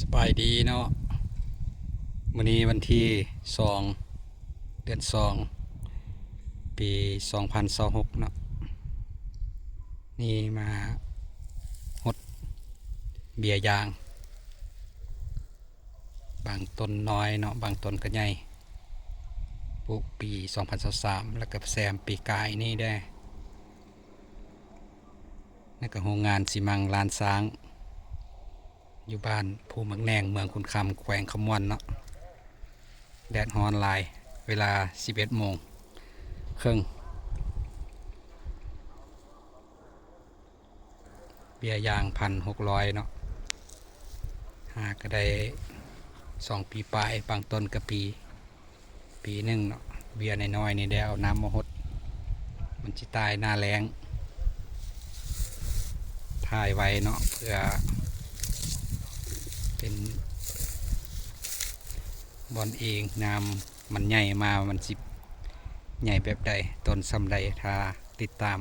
ສະບາຍດີເນາະ, ມື້ນີ້ວັນທີສອງ ເດືອນສອງ ປີສອງພັນຊາວຫົກເນາະ, ນີ້ມາຫົດເບ້ຍຢາງ ບາງຕົ້ນນ້ອຍເນາະ, ບາງຕົ້ນກໍໃຫຍ່, ປູກປີສອງພັນຊາວສາມ ແລ້ວກໍແຊມປີກາຍນີ້ແດ່. ແລ້ວກໍໂຮງງານຊີມັງລ້ານຊ້າງ ຢູ່ບ້ານພູໝາກແໜ່ງ ເມືອງຄຸນຄຳ ແຂວງຄຳມ່ວນເນາະ. ແດດຮ້ອນຫຼາຍ, ເວລາສິບເອັດໂມງເຄິ່ງ. ເບ້ຍຢາງພັນຫົກຮ້ອຍເນາະ, ຫາກໍໄດ້ສອງປີປາຍ, ບາງຕົ້ນກໍປີ ປີໜຶ່ງເນາະ. ເບ້ຍນ້ອຍໆນີ້ໄດ້ເອົານ້ຳມາຫົດ, ມັນຊິຕາຍໜ້າແລ້ງ. ຖ່າຍໄວ້ເນາະ ເພື່ອເປັນບ່ອນອີງ, ນ້ຳມັນໃຫຍ່ມາ ມັນຊິໃຫຍ່ແບບໃດ, ຕົ້ນສ່ຳໃດ, ຖ້າຕິດຕາມ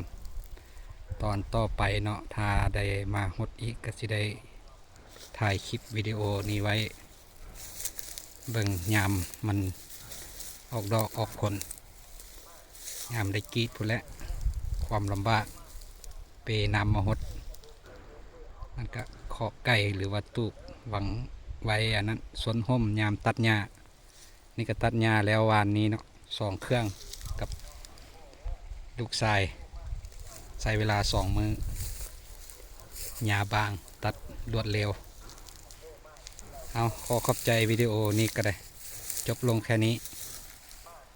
ຕອນຕໍ່ໄປເນາະ. ຖ້າໄດ້ມາຫົດອີກ ກໍຊິໄດ້ຖ່າຍຄລິບວິດີໂອນີ້ໄວ້ ເບິ່ງຍາມມັນອອກດອກອອກຜົນ, ຍາມໄດ້ກຣີດພຸ້ນແຫຼະ. ຄວາມລຳບາກ ເປ້ນ້ຳມາຫົດ, ມັນກະຄອກໄກ່ ຫຼືວ່າຕູກຫວັງໄວ້ອັນນັ້ນ, ສົນຮົ່ມຍາມຕັດຫຍ້າ. ນີ້ກະຕັດຫຍ້າແລ້ວວານນີ້ເນາະ, ສອງເຄື່ອງກັບລູກຊາຍ, ໃຊ້ເວລາສອງມື້. ຫຍ້າບາງ, ຕັດລວດເລັວ. ເອົາ, ຂໍຂອບໃຈ, ວິດີໂອນີ້ກໍໄດ້ຈົບລົງແຄ່ນີ້.